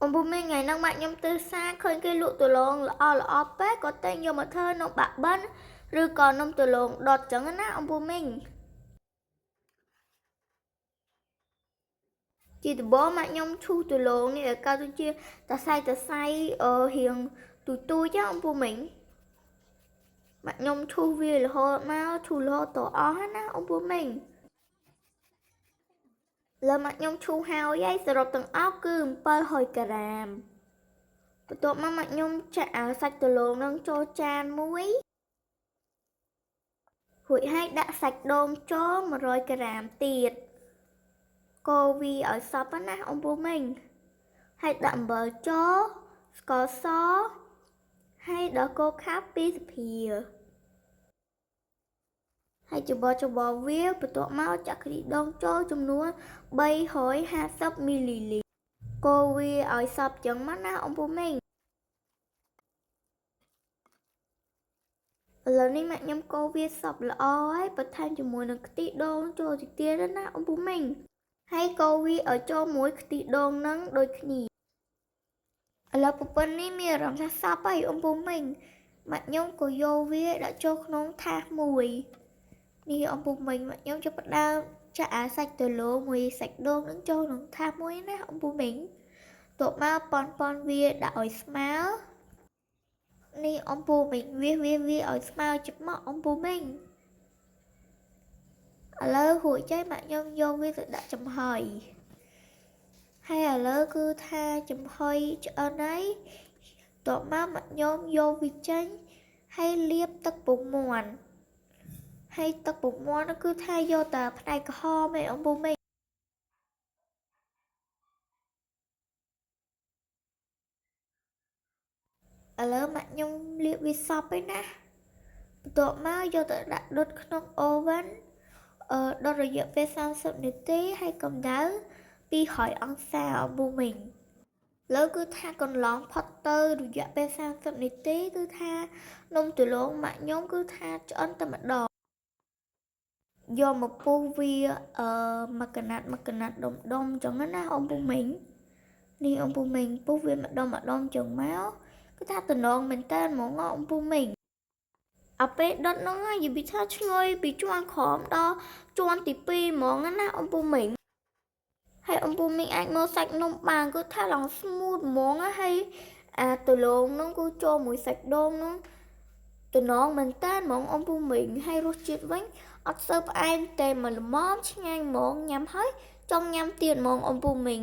អំពូមីងថ្ងៃហ្នឹងម៉ាក់ខ្ញុំទៅផ្សារឃើញគេលក់ដំឡូងល្អល្អពេកក៏ទិញយកមកធ្វើនំបាក់បិនឬក៏នំដំឡូងដុតចឹងណាអំពូមីងជាដំបូងម៉ាក់ខ្ញុំឈូសដំឡូងនេះឲ្យកើតទៅជាតសៃតសៃរៀងទូទូចឹងអំពូមីងម៉ាក់ខ្ញុំឈូសវារហូតមកឈូសរហូតតអស់ណាអំពូមីងលើម៉ាក់ខ្ញុំឈូសហើយហើយសរុបទាំងអស់គឺ700ក្រាមបន្ទាប់មកម៉ាក់ខ្ញុំចាក់អាសាច់ដំឡូងនឹងចូលចានមួយរួចហើយដាក់សាច់ដូងចូល100ក្រាមទៀតកូរវាឲ្យសព្វណាអំពូមីងហើយដាក់អំបិលចូលស្ករសហើយដល់គោខាប់2ស្លាបហើយច្របល់ច្របល់វាបន្ទាប់មកចាក់ខ្ទិះដូងចូលចំនួន350មីលីលីត្រកូរវាឲ្យសព្វចឹងមកណាអំពូមីងឥឡូវនេះម៉ាក់ខ្ញុំកូរវាសព្វល្អហើយបន្ថែមជាមួយនឹងខ្ទិះដូងចូលតិចទៀតណាអំពូមីងហើយកូរវាឲ្យចូលមួយខ្ទិះដូងនឹងដូចគ្នាឥឡូវប្រពន្ធនេះមានអារម្មណ៍ថាសព្វហើយអំពូមីងម៉ាក់ខ្ញុំក៏យកវាដាក់ចូលក្នុងថាសមួយនេះអំពូមីងម៉ាក់ខ្ញុំចាប់ផ្ដើមចាក់អាសាច់ដំឡូងមួយសាច់ដូងនឹងចូលក្នុងថាសមួយណាអំពូមីងតបមកប៉ុនប៉ុនវាដាក់ឲ្យស្មើនេះអំពូមីងវាវាឲ្យស្មើចិត្តមកអំពូមីងឥឡូវរួចចេះម៉ាក់ខ្ញុំយកវាទៅដាក់ចំហុយហើយឥឡូវគឺថាចំហុយឆ្អិនហើយតបមកម៉ាក់ខ្ញុំយកវាចេញហើយលាបទឹកពងមាន់ហើយទឹកពងមាន់នោះគឺថាយកតែផ្នែកក្រហមឯអំពូមីងឥឡូវម៉ាក់ខ្ញុំលាបវាសព្វឯណាបន្ទាប់មកយកទៅដាក់ដុតក្នុងអូវ៉ាន់ដុតរយៈពេល30នាទីហើយកម្ដៅ200អង្សាអំពូមីងលើគឺថាកន្លងផុតទៅរយៈពេល30នាទីគឺថានំដំឡូងម៉ាក់ខ្ញុំគឺថាឆ្អិនតែម្ដងយកមកពុះវាមួយកណាត់មួយកណាត់ដុំដុំចឹងណាអំពូមីងនេះអំពូមីងពុះវាម្ដុំម្ដុំចឹងមកគឺថាតំណងមែនតើហ្មងអំពូមីងអាពេលដុតហ្នឹងនិយាយថាឈ្ងុយពីជាន់ក្រោមដល់ជាន់ទី2ហ្មងណាអំពូមីងហើយអំពូមីងអាចមើលសាច់នំបានគឺថាឡើង smooth ហ្មងហើយអាដំឡូងហ្នឹងគឺចូលមួយសាច់ដូងហ្នឹងតំណងមែនតើហ្មងអំពូមីងហើយរសជាតិវិញអត់សូវផ្អែមតែមួយល្មមឆ្ងាញ់ហ្មងញ៉ាំហើយចង់ញ៉ាំទៀតហ្មងអំពូមីង